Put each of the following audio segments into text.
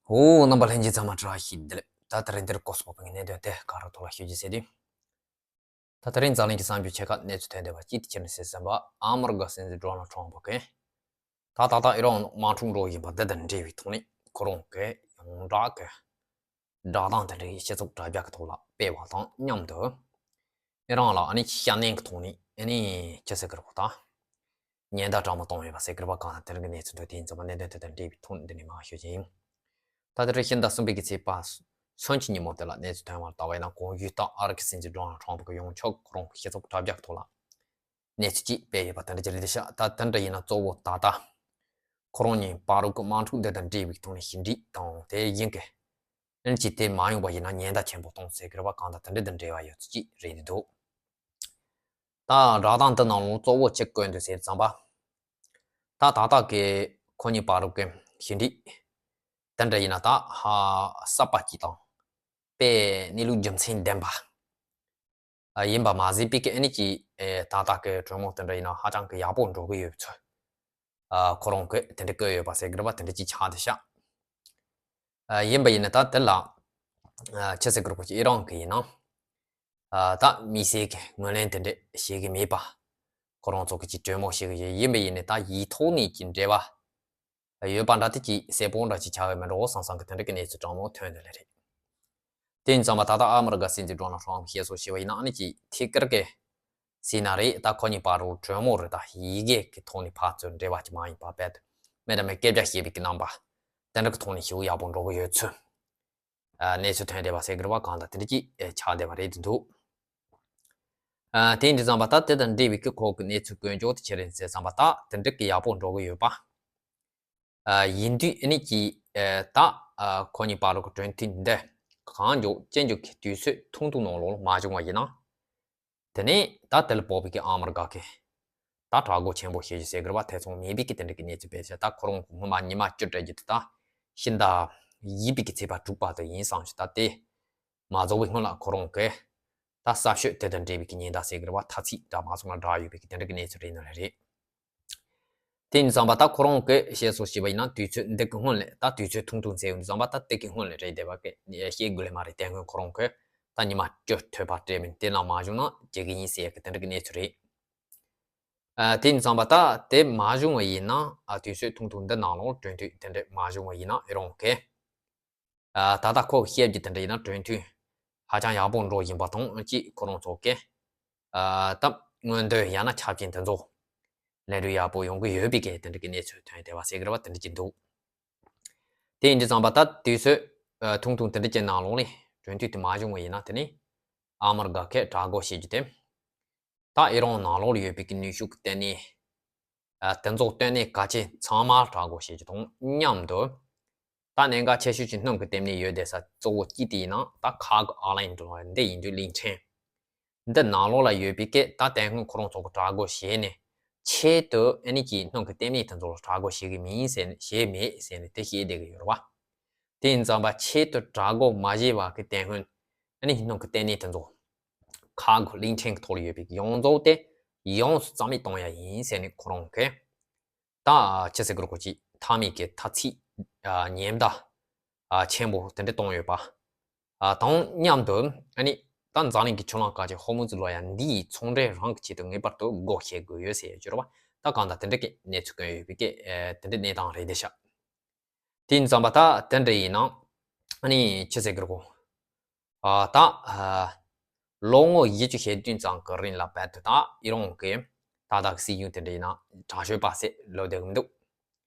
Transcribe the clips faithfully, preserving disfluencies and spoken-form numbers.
ཨོ། རྣམ་པ་ལྷན་རྒྱས་ཚང་མ་བཀྲ་ཤིས་བདེ་ལེགས། ད་དེ་རིང་འདིར་སྐོར་སོགས་པའི་གནད་དོན་དེ་ག་རུ་ཐོག་ལ་ཞུ་རྒྱུ་ཟེར་དུས། ད་དེ་རིང་འཛམ་གླིང་གི་གསར་འགྱུར་ཆེ་ཁག་གནས་ཚུལ་ཐོན་བསྡད་པ་གཅིག་དེ་ཁྱེད་རང་གསན་བསམ་པ། ཨ་མི་རི་ཀ་སྲིད་འཛིན་ཌོ་ནལ་ཊམ་ཕ་གིས་ད་ད་ལྟ་ཨི་རན་དམག་འཁྲུག་འགྲོ་བཞིན་པ་འདི་དང་འབྲེལ་བའི་ཐོག་ནས་ཁོ་རང་གིས་ཡོངས་གྲགས་ཀྱི་བསྒྲགས་གཏམ་དེ་འདྲའི་སྤྱི་ཚོགས་དྲ་རྒྱ་གི་ཐོག་ལ་སྤེལ་བ་དང་མཉམ་དུ། ཨི་རན་ལ་ཨ་ནི་ཤ་གནད་ཀྱི་ཐོག་ནས་ཨ་ནི་ཅི་ཟེར་གི་རེད་གོ། ད་ཉེན་བརྡ་དྲང་མོ་བཏང་ཡོད་པ་ཟེར་གི་རེད་པ། གང་ལྟར་དེ་རིང་གི་གནས་ཚུལ་འདི་དེ་ཡིན་ཙང་མ་གནད་དོན་དེ་དང་འབྲེལ་བའི་ཐོག་ནས་འདི་ནས་མར་ཞུ་རྒྱུ་ཡིན། ད་དེ་རིང་ཕྱི་ཟླ་གསུམ་པའི་གི་ཚེས་པ་སུམ་ཅུ་ཉིན་མོ་དེ་ལ་གནས་ཚུལ་ཐོན་པར་ལྟ་བས་ན། གོང་ཞུས་ལྟར་ཨ་རི་གི་སྲིད་འཛིན་ཌོ་ནལ་ཊམ་ཕ་གིས་ཡོངས་ཁྱབ་ཁོ་རང་གི་སྤྱི་ཚོགས་དྲ་རྒྱ་གི་ཐོག་ལ་གནས་ཚུལ་ཅིག་སྤེལ་ཡོད་པ་དེ་འདྲ་ཅིག་རེད་ཤག་ད་དེ་འདྲ་ཡིན་ན་གཙོ་བོ་ད་ལྟ་ཁོ་རང་གཉིས་བར་དུ་གི་དམག་འཁྲུག་འདི་དང་འབྲེལ་བའི་ཐོག་ནས་ཞི་འགྲིག་དང་དེ་བཞིན་གི་ཨ་ནི་ཅིག་དེ་མ་ཡོང་པ་ཡིན་ན་ཉེན་བརྡ་ཆེན་པོ་གཏོང་ཟེར་གི་རེད་པ། གང་ལྟར་དེ་འདྲ་དང་འབྲེལ་བ་ཡོད་ཚུལ་ཅིག་རེད་འདུག་ད་བསྒྲགས་གཏམ་འདི་ནང་ལོགས་གཙོ་བོ་ཅི་བཀོད་འདུག་ཟེར་ཙམ་པ། ད་ད་ལྟ་གི་ཁོ་གཉིས་བར་དུ་གི་ཞི་འགྲིག་དེ་འདྲ་ཡིན་ན་ད་ཧ་གསར་པ་ཅིག་དང་དཔེ་གནས་ལུགས་རྒྱུ་མཚན་ལྡན་པ་ཡིན་པ་མ་ཟད་པའི་གི་ཨ་ནི་ཅིག་ད་ལྟ་གི་གྲོས་མོལ་དེ་འདྲ་ཡིན་ན་ཧ་ཅང་གི་ཡག་པོ་འགྲོ་གི་ཡོད་ཚུལ། ཨ་ཁོ་རང་གིས་དེ་འདྲ་བཀོད་ཡོད་པ་ཟེར་གི་རེད་པ། དེ་འདྲ་ཅིག་ཆགས་བསྡད་ཤག་ཨ་ཡིན་པ་ཡིན་ན་ད་དེ་ལ་ཨ་ཅི་ཟེར་གི་རེད་གོ། ཅིག་ཨི་རན་གི་ཡིན་ན་ཨ་ད་དམིགས་བསལ་གི་ངོས་ལེན་དེ་འདྲ་བྱེད་གི་མེད་པ། ཁོ་རང་ཚོ་གི་ཅིག་གྲོས་མོལ་བྱེད་གི་ཡོད། ཡིན་པ་ཡིན་ན་ད་ཡིག་ཐོག་ནས་ཅིག་འབྲེལ་བ་ཡོད་པ་འདྲ་དེ་ཅིག་གསལ་པོ་འདྲ་ཅིག་ཆགས་ཡོད་མེད་འགྲོ་བསམ་བསམ་གི་དེ་འདྲ་གི་གནས་ཚུལ་དྲང་མོ་ཐོན་འདུག་ལེ་རེད། དེ་ཡིན་ཙང་མ་ད་ལྟ་ཨ་མི་རི་ཀ་སྲིད་འཛིན་ཌོ་ནལ་ཊམ་ཕ་གིས་བཤད་སྲོལ་བྱས་པ་ཡིན་ན་ཨ་ནི་ཅིག་ཐད་ཀར་གི་ཟེར་ན་རེད། ད་ཁོ་གཉིས་བར་དུ་གྲོས་མོལ་རེད། ད་ཡི་གེ་གི་ཐོག་ནས་ཕར་ཚུར་འབྲེལ་བ་ཅིག་མ་ཡིན་པ་རྦད་དེ་མི་དང་མི་སྐད་ཆ་བཤད་པའི་གི་རྣམ་པ་དེ་འདྲ་གི་ཐོག་ནས་ཞེ་པོ་ཡག་པོ་འགྲོ་གི་ཡོད་ཚུལ། ཨ་གནས་ཚུལ་ཐོན་བསྡད་པ་ཟེར་གི་རེད་པ། གང་ལྟར་དེ་འདྲ་ཅིག་ཨེ་ཆགས་བསྡད་པ་རེད་འདུག་ཨ་དེ་ཡིན་དུས་ཙམ་པ་ད་དེ་དང་འབྲེལ་བའི་གི་ཁོ་གི་གནས་ཚུལ་དཀོན་མཆོག་དེ་ཁྱེད་རང་ཟེར་ཙམ་པ་ད་དེ་འདྲ་གི་ཡག་པོ་འགྲོ་གི་ཡོད་པ། ཨ་ཡིན་དུས་ཨ་ནི་ཅིག་ཨེ་ད་ཨ་ཁོ་གཉིས་བར་དུ་གི་གྲོས་མཐུན་འདི་གང་མགྱོགས་ཅི་མགྱོགས་ཀྱི་དུས་ཚོད་ཐུང་ཐུང་ནང་ལོགས་ལ་མ་བྱུང་བ་ཡིན་ན། དེ་ནས་ད་དེ་ལ་དཔག་པའི་གི་ཨ་མི་རི་ཀ་གི་ད་དྲག་རྒོལ་ཆེན་པོ་བྱེད་རྒྱུ་ཟེར་གི་རེད་པ། ཐེ་ཚོམ་མེད་པའི་གི་དེ་འདྲ་གི་གནས་ཚུལ་སྤེལ་ཤག་ད་ཁོ་རང་གི་སྔོན་མ་ཉི་མ་བཅུ་སྤྲད་རྒྱུ་དེ་ད་ཕྱི་ཟླ་བཞི་པའི་གི་ཚེས་པ་དྲུག་པ་དེ་ཡིན་བསམ་ཞིག་ད་དེ་མ་རྫོགས་པའི་སྔོན་ལ་ཁོ་རང་གིས་ད་གསར་ཤོག་དེ་དང་འབྲེལ་བའི་གི་ཉེན་བརྡ་ཟེར་གི་རེད་པ། ཐ་ཚིག་འདྲ་མ་སོང་ན་བསྒྲགས་ཡོད་པའི་གི་དེ་འདྲ་གི་གནས་ཚུལ་རེད་ནི་རེད། དེ་ཡིན་ཙང་པ་ད་ཁོ་རང་གིས་བཤད་སྲོལ་བྱས་པ་ཡིན་ན་དུས་ཚོད་འདི་གི་སྔོན་ལ་ད་དུས་ཚོད་ཐུང་ཐུང་ཟེར་ཡོང་དུས་ཙམ་པ་ད་དེ་གི་སྔོན་ལ་རེད་བསྡད་པ་གི་བཤད་དགོས་ལེ་མ་རེད། དེ་སྔོན་ཁོ་རང་གིས་ད་ཉི་མ་བཅུ་ཐོས་པ་སྤྲད་མིན་དེ་ནང་མ་བྱུང་ན་བྱེད་གི་ཡིན་ཟེར་ཡ་གི་དེ་འདྲ་གི་གནས་ཚུལ་རེད། ཨ་དེ་ཡིན་ཙང་པ་ད་དེ་མ་བྱུང་བ་ཡིན་ན་ཨ་དུས་ཚོད་ཐུང་ཐུང་འདི་ནང་ལོགས་གྲོས་མཐུན་དེ་འདྲ་མ་བྱུང་བ་ཡིན་ན་ཨེ་རང་གི་ཨ་ད་ལྟ་ཁོ་བཤད་རྒྱུ་དེ་འདྲ་ཡིན་ན་གྲོས་མཐུན་ཧ་ཅང་ཡག་པོ་འགྲོ་བཞིན་པ་དང་གཅིག་ཁོ་རང་ཚོ་གི་ཨ་ད་མངོན་འདོད་ཡང་ན་ཆ་རྐྱེན་དེ་ཚོ་ལེན་རྒྱུ་ཡག་པོ་ཡོང་གི་ཡོད་པའི་གི་དེ་འདྲ་གི་གནས་ཚུལ་ཐོན་བསྡད་པ་ཟེར་གི་རེད་པ། དེ་འདྲ་གི་འདུག་དེ་ཡིན་དུས་ཙམ་པ་ད་དུས་ཚོད་ཨ་ཐུང་ཐུང་དེ་འདྲ་ཅན་ནང་ལོགས་ནས་གྲོས་མཐུན་དེ་མ་བྱུང་བ་ཡིན་ན་དེ་ནི་ཨ་མི་རི་ཀ་གིས་དྲག་རྒོལ་བྱེད་རྒྱུ་དེ། ད་ཨི་རན་ནང་ལོགས་ལ་ཡོད་པའི་གི་ནུས་ཤུགས་ཀྱི་ལྟེ་གནས་ཨ་དེ་ཚོ་ལྟེ་གནས་གལ་ཆེ་ཚང་མར་དྲག་རྒོལ་བྱེད་རྒྱུ་དང་མཉམ་དུ། ད་གནད་འགག་ཆེ་ཤོས་ཀྱི་སྣུམ་གྱི་ལྟེ་གནས་ཡོད་བསྡད་ས་གཙོ་བོ་གཅིག་དེ་ཡིན་ན་ད་ཁ་གི་ཨ་ལན་འགྲོ་བ་འདི་ཡིན་དུས་གླིང་ཕྲན་འདི་ནང་ལོགས་ལ་ཡོད་པའི་གི་ད་དེ་སྔོན་ཁོ་རང་ཚོ་གི་དྲག་རྒོལ་བྱས་ནས་ཆེད་དུ་ཨ་ནི་ཀྱི་སྣུམ་གྱི་ལྟེ་གནས་དེ་ཚོ་ལ་དྲག་རྒོལ་བྱེད་གི་མིན་ཟེར་ནས་བྱས་མེད་ཟེར་ནས་དེ་བཤད་བསྡད་གི་ཡོད་རེད་བ། དེ་ཡིན་ཙང་པ་ཆེད་དུ་དྲག་རྒོལ་མ་བྱས་པ་གི་དེ་སྔོན་ཨ་ནི་སྣུམ་གྱི་ལྟེ་གནས་དེ་ཚོ་ཁ་གི་གླིང་ཕྲན་གྱི་ཐོག་ལ་ཡོད་པའི་ཡོངས་རྫོགས་དེ་ཡོངས་སུ་རྩ་མེད་གཏོང་ཡ་ཡིན་ཟེར་ནས་ཁོ་རང་གིས་ད་ཅི་ཟེར་དགོས་རེད་གོ། ཅིག་མཐའ་མའི་གི་ཐ་ཚིག་ཨ་ཉེན་བརྡ་ཨ་ཆེན་པོ་དེ་འདྲ་གཏོང་ཡོད་པ། ཨ་དང་མཉམ་དུ་ཨ་ནི་ད་འཛམ་གླིང་གི་ཆུ་གླང་དཀར་ཆེན་ཧོར་མུ་ཛི་ལོ་ཡ་འདིའི་ཚོང་འབྲེལ་རང་གི་ཆེད་དུ་ངེས་པར་དུ་སྒོ་ཕྱེ་དགོས་ཡོད་ཟེར་ཡོད་རེད་བ། ད་གང་ལྟར་དེ་འདྲ་གི་གནས་ཚུལ་བཀོད་ཡོད་པའི་གི་ཨ་དེ་འདྲ་གནས་སྟངས་རེད་བསྡད་ཤག་དེ་ཡིན་ཙང་པ་ད་དེ་འདྲ་ཡིན་ན་ཨ་ནི་ཅི་ཟེར་དགོས་རེད་གོ། ཨ་ད་ཨ་ལོ་ངོ་བཞི་བཅུ་ཞེ་བདུན་ཙམ་གི་རིང་ལ་རྦད་དེ་ད་ཨི་རན་གྱི་ད་ལྟ་གི་སྲིད་གཞུང་དེ་འདྲ་ཡིན་ན་དྲག་ཤོས་པ་ཟེར་ལབ་བསྡད་གི་མི་འདུག་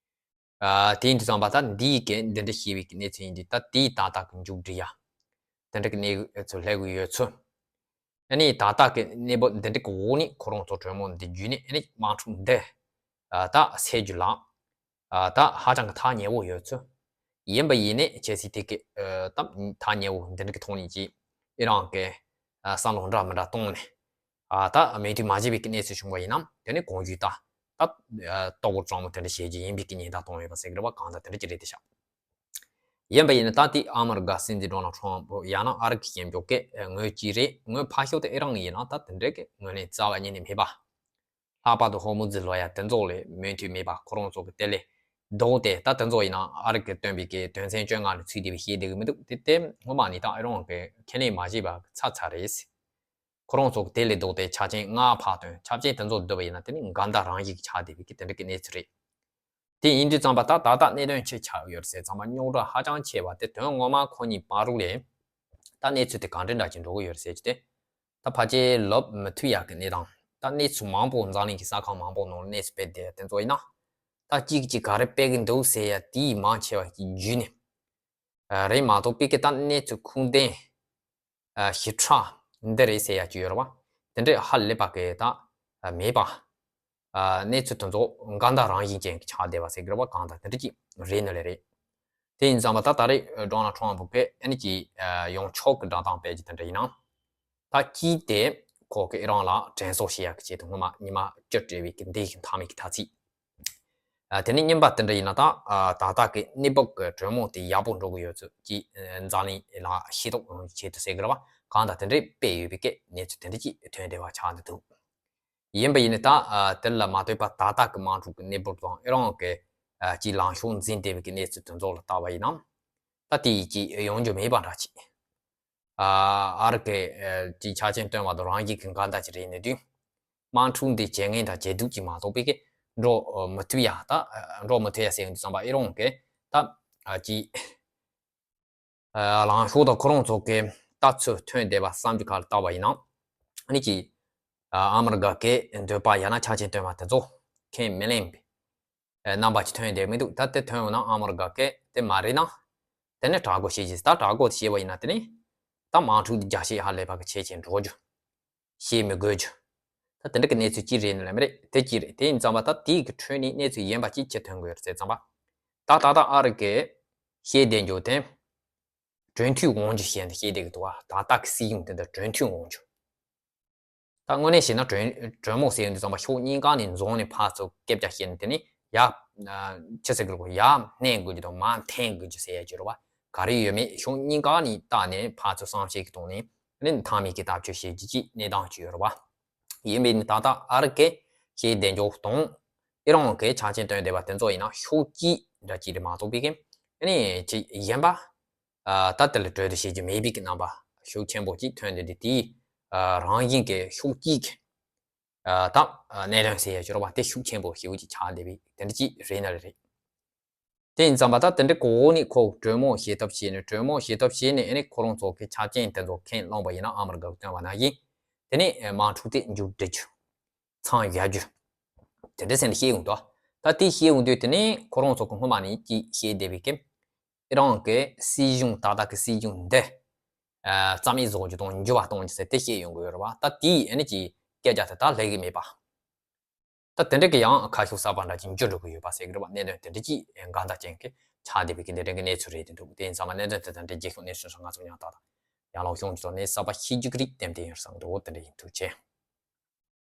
ཨ་དེ་ཡིན་དུས་ཙམ་པ་ད་འདིའི་གི་འདི་འདྲ་ཞེས་པའི་གི་གནས་ཚུལ་ཡིན་དུས་ད་དེའི་ད་ལྟ་གི་མཇུག་སྒྲིལ་ཡ་དེ་འདྲ་གི་གནས་ཚུལ་སླེབས་གི་ཡོད་ཚུལ། ཨ་ནི་ད་ལྟ་གི་གནས་བབ་འདི་འདྲ་གི་འོག་ནས་ཁོ་རང་ཚོ་གྲོས་མོལ་འདི་བརྒྱུད་ནས་ཨ་ནི་དམག་འཁྲུག་འདི་ཨ་ད་སེལ་རྒྱུ་ལ་ཨ་ད་ཧ་ཅང་གི་ཐག་ཉེ་བོ་ཡོད་ཚུལ། ཡིན་པ་ཡིན་ནས་ཁྱེད་ཚོས་དེ་གི་ཨ་ད་ཐག་ཉེ་བོ་འདི་འདྲ་གི་ཐོག་ནས་ཀྱི་ཨི་རན་གི་ཨ་བསམ་བློ་འདྲ་མི་འདྲ་བཏང་ནས་ཨ་ད་མོས་མཐུན་མ་བྱས་པའི་གི་གནས་ཚུལ་བྱུང་བ་ཡིན་ན་དེ་ནི་གོང་ཞུས་ལྟར་ད་ཨ་ལྟོ་གོས་གཙང་མ་དེ་འདྲ་བྱེད་རྒྱུ་ཡིན་པའི་གི་ཉེན་བརྡ་བཏང་ཡོད་པ་ཟེར་གི་རེད་བ། གང་ལྟར་དེ་འདྲ་ཅིག་རེད་དེ་ཤག་ཡིན་པ་ཡིན་ན་ད་ལྟའི་ཨ་མི་རི་ཀ་སྲིད་འཛིན་ཌོ་ནལ་ཊམ་ཕ་ཡང་ན་ཨ་རི་གི་ཞེན་ཆོག་གི་ངོས་གཅིག་རེད། ངོས་ཕར་ཕྱོགས་དེ་ཨི་རན་ཡིན་ན་ད་དེ་འདྲའི་གི་ངོས་ནས་རྩ་བ་ཉིད་ནས་མེད་པ། ལྷག་པར་དུ་ཧོར་མུ་ཛི་ལོ་ཡ་དེ་ཚོ་ལ་མོས་མཐུན་མེད་པ། ཁོ་རང་ཚོ་གི་དེ་ལས་ ལྡོག་སྟེ་ད་དེ་ཚོ་ཡིན་ན་ཨ་རི་གིས་བཏོན་པའི་གི་དོན་ཚན་བཅོ་ལྔ་ལ་ཚུད་བསྡད་པའི་ཤེས་བསྡད་གི་མི་འདུག་དེ་དེ་སྔོན་མ་ནས་ད་ཨེ་རང་གི་ཁས་ལེན་མ་བྱས་པ་ཚར་ཚར་རེད། ཁོ་རང་ཚོ་དེ་ལས་ལྡོག་སྟེ་ཆ་རྐྱེན་ལྔ་ཕར་བཏོན། ཆ་རྐྱེན་དེ་ཚོ་བསྡུས་པ་ཡིན་ན་དེ་ནི་འགལ་ཟླ་རང་བཞིན་གྱི་ཆགས་བསྡད་པའི་གི་དེ་འདྲ་གི་གནས་ཚུལ་རེད། དེ་ཡིན་དུས་ཙམ་པ་ད་ད་ལྟ་གནད་དོན་ཆེ་ཆགས་ཡོད་རེད་ཟེར་ཙམ་པ་རྙོག་དྲ་ཧ་ཅང་ཆེ་བ་དེ་དོན་ངོ་མ་ཁོ་གཉིས་བར་རུ་ལས་ད་གནས་ཚུལ་དེ་གང་འདྲ་འདྲ་ཅིག་འགྲོ་གི་ཡོད་རེད་ཟེར་རྒྱུ་དེ། ད་ཕལ་ཆེར་ལབ་མི་ཐུབ་ཡག་གི་གནས་སྟངས། ད་གནས་ཚུལ་མང་པོ་འཛམ་གླིང་གི་ས་ཁང་མང་པོ་ནང་གནས་ཚུལ་སྤེལ་བསྡད་དེ་ཚོ་ཡིན་ན། ད་གཅིག་གཅིག་ག་རེ་སྤེལ་གི་འདུག་ཟེར་ཡ་དེའི་མང་ཆེ་བ་གི་བརྒྱུད་ནས་རེད་མ་གཏོགས་པའི་གི་ད་གནས་ཚུལ་ཁུངས་ལྡན་ཞིབ་ཕྲ་འདི་རེད་ཟེར་ཡ་ཅིག་ཡོད་རེད་བ། དེ་འདྲས་ཧ་ལས་པ་གི་ད་མེད་པ། གནས་ཚུལ་དེ་ཚོ་འགལ་ཟླ་རང་བཞིན་ཅན་གྱི་ཆགས་བསྡད་པ་ཟེར་གི་རེད་བ། གང་ལྟར་དེ་འདྲ་ཅིག་རེད་ནི་ལས་རེད། དེ་ཡིན་ཙང་མ་ད་ད་རེས་ཌོ་ནལ་ཊམ་ཕུ་གིས་ཨ་ནི་ཅིག་ཡོང་ཆོག་གི་སྒྲ་གདངས་སྤེལ་གྱི་དེ་འདྲ་ཡིན་ན། ད་ཅིག་དེ་ཁོ་གིས་ཨི་རན་ལ་དྲན་གསོ་བྱེད་ཡག་གི་ཆེད་དུ་སྔོན་མ་ཉི་མ་བཅུ་སྤྲད་པའི་གི་འདི་གི་མཐའ་མའི་གི་ཐ་ཚིག་དེ་ནས་གཉིས་པ་དེ་འདྲ་ཡིན་ན་ད་ད་ལྟ་གི་གནས་བབ་གི་གྲོས་མོལ་དེ་ཡག་པོ་འགྲོ་གི་ཡོད་ཚུལ་གྱིས་འཛམ་གླིང་ལ་ཤེས་རྟོགས་ཡོང་ཆེད་དུ་ཟེར་གི་རེད་བ། གང་ལྟར་དེ་འདྲས་སྤེལ་ཡོད་པའི་སྐད་གནས་ཚུལ་དེ་འདྲ་ཅིག་ཐོན་བསྡད་པ་ཆགས་འདུག་དུས། ཡིན་པ་ཡིན་ནི་ད་དེ་ལ་མ་ལྟོས་པ་ད་ལྟ་གི་དམག་འཁྲུག་གི་གནས་བབ་དང་ཨི་རན་གི་ཅིག་ལངས་ཕྱོགས་འཛིན་བསྡད་པའི་གི་གནས་ཚུལ་དེ་ཚོ་ལ་བལྟས་པ་ཡིན་ན། ད་དེ་ཡི་ཅིག་ཡོང་རྒྱུ་མེད་པ་འདྲ་ཅིག་ཨ་རི་གི་ཅིག་ཆ་རྐྱེན་བཏོན་པ་དང་རང་བཞིན་གྱི་འགལ་ཟླ་ཅིག་རེད་ནི་དུས། དམག་འཁྲུག་འདི་བྱེད་མཁན་དང་བྱེད་འདོད་ཀྱི་མ་གཏོགས་པའི་གི་འགྲོ་མི་ཐུབ་ཡ། ད་འགྲོ་མི་ཐུབ་ཡ་ཟེར་ཡོང་དུས་ཙམ་པ་ཨི་རན་གི་ད་ཅིག་ལངས་ཕྱོགས་དང་ཁོ་རང་ཚོ་གི་ལྟ་ཚུལ་ཐོན་བསྡད་པ་བསམ་རྒྱུ་ག་ལ་བལྟས་པ་ཡིན་ན། ཨ་ནི་ཅིག་ཨ་མི་རི་ཀ་གི་འདོད་པ་ཡང་ན་ཆ་རྐྱེན་བཏོན་པ་དེ་ཚོ་ཁས་མི་ལེན་པའི་རྣམ་པ་ཅིག་ཐོན་བསྡད་མི་འདུག་ད་དེ་ཐོན་ཡོང་ན་ཨ་མི་རི་ཀ་གི་དེ་མ་རེད་ན། དེ་ནས་དྲག་རྒོལ་བྱེད་ཀྱི། ད་དྲག་རྒོལ་བྱས་པ་ཡིན་ན་དེ་ནས་ད་དམག་འཁྲུག་འདི་རྒྱ་ཆེ་ཧ་ལས་པ་གི་ཆེ་ཆེ་འགྲོ་རྒྱུ། བཤད་མི་དགོས་རྒྱུ། ད་དེ་འདྲ་གི་གནས་ཚུལ་ཅི་རེད་ནི་ལ་མི་རེད། དེ་ཅི་རེད། དེ་ཡིན་ཙང་མ་ད་དེའི་གི་ཁྲོད་ནས་གནས་ཚུལ་གཞན་པ་ཅིག་ཅི་ཐོན་དགོས་རེད་ཟེར་ཙམ་པ། ད་ད་ལྟ་ཨ་རི་གི་ཤེས་ལྡན་འཇོག་དེ་གྲོས་མཐུན་འོང་རྒྱུ་བཤད་འདི་ཤེས་བསྡད་གི་འདུག་བ། ད་ལྟ་གི་སྲིད་གཞུང་དེ་འདྲ་གྲོས་མཐུན་འོང་རྒྱུ། ད་དངོས་གནས་བཤད་ན་གྲོས་གྲོས་མོལ་ཟེར་ཡོང་དུས་ཙམ་པ་ཕྱོགས་གཉིས་ཀ་ནས་འཛོམས་ནས་ཕར་ཚུར་སྐད་ཆ་བཤད་ནས་དེ་ནས་ཡར་ཆི་ཟེར་གི་རེད་གོ། ཡར་སྣེ་དགོས་རྒྱུ་དང་མར་འཐེན་དགོས་རྒྱུ་ཟེར་ཡ་ཅིག་རེད་བ། ག་རེ་ཡོད་མེད་ཕྱོགས་གཉིས་ཀ་ནས་བལྟས་ནས་ཕར་ཚུར་བསམ་ཤེས་ཀྱི་ཐོག་ནས་ནི་མཐའ་མའི་གི་ཐག་གཅོད་བྱེད་རྒྱུ་ཅིག་གནས་སྟངས་ཅིག་ཡོད་རེད་བ། ཡིན་པས་ནི་ད་ལྟ་ཨ་རི་གི་ཤེས་ལྡན་འཇོག་དང་ཨི་རན་གི་ཆ་རྐྱེན་བཏོན་བསྡད་པ་དེ་ཚོ་ཡིན་ན་ཕྱོགས་གཅིག་འདྲ་ཅིག་རེད་མ་གཏོགས་པའི་གི་ཨ་ནི་ཅིག་གཞན་པ། ད་དེ་ལ་གྲོས་བསྡུར་བྱེད་རྒྱུ་མེད་པའི་གི་རྣམ་པ་ཤུགས་ཆེན་པོ་ཅིག་ཐོན་བསྡད་དེ། དེའི་རང་བཞིན་གྱི་ཤུགས་ཀྱིས་ད་གནད་དོན་ཟེར་ཡ་ཅིག་རེད་བ། དེ་ཤུགས་ཆེན་པོ་ཞེ་པོ་ཅིག་ཆགས་བསྡད་པའི་དེ་འདྲ་ཅིག་རེད་ན་རེད། དེ་ཡིན་ཙང་མ་ད་དེ་འདྲ་གོ་ནས་ཁོ་གྲོས་མོལ་བྱེད་ཐབས་བྱས་ནས་གྲོས་མོལ་བྱེད་ཐབས་བྱས་ནས་ཨ་ནི་ཁོ་རང་ཚོ་གི་ཆ་རྐྱེན་དེ་ཚོ་ཁས་བླངས་པ་ཡིན་ན་ཨ་མི་རི་ཀ་གིས་བཏོན་པ་ནང་བཞིན་དེ་ནས་དམག་འཁྲུག་དེ་མཇུག་སྒྲིལ་རྒྱུ། མཚམས་བཞག་རྒྱུ། དེ་འདྲ་ཟེར་ནས་བཤད་ཡོང་དུས། ད་དེ་བཤད་ཡོང་དུས་དེ་ནས་ཁོ་རང་ཚོ་གི་སྔོན་མ་ནས་ཅིག་བཤད་བསྡད་པའི་གི་ཨི་རན་གྱི་སྲིད་གཞུང་ད་ལྟ་གི་སྲིད་གཞུང་འདི་རྩ་མེད་བཟོ་རྒྱུ་དང་འགྱུར་བ་གཏོང་རྒྱུ་ཟེར་དེ་བཤད་ཡོང་གི་ཡོད་རེད་བ། ད་དེའི་ཨ་ནི་ཅིག་སྐད་ཆ་དེ་ད་ལྷག་གི་མེད་པ། ད་དེ་འདྲ་གི་ཡང་ཁ་ཕྱོགས་གསར་པ་འདྲ་ཅིག་འགྱུར་འགྲོ་གི་ཡོད་པ་ཟེར་གི་རེད་བ། གནད་དོན་དེ་འདྲ་ཅིག་འགལ་ཟླ་ཅན་གྱི་ཆགས་བསྡད་པའི་གི་འདི་འདྲ་གི་གནས་ཚུལ་རེད་དེ་འདུག་དེ་ཡིན་ཙང་མ་གནད་དོན་དེ་ད་འདྲ་རྒྱལ་ཁབ་གནས་ཚུལ་སོགས་ང་ཚོ་ཡང་ད་ད་ཡང་ལོག་ཤོང་ཅིག་ཐོག་ནས་གསར་པ་ཤེས་རྒྱུ་གི་རིགས་ཏན་ཏན་ཡོད་བསམ་འདུག་དེ་འདྲ་ཡིན། ཐུགས་རྗེ་ཆེ།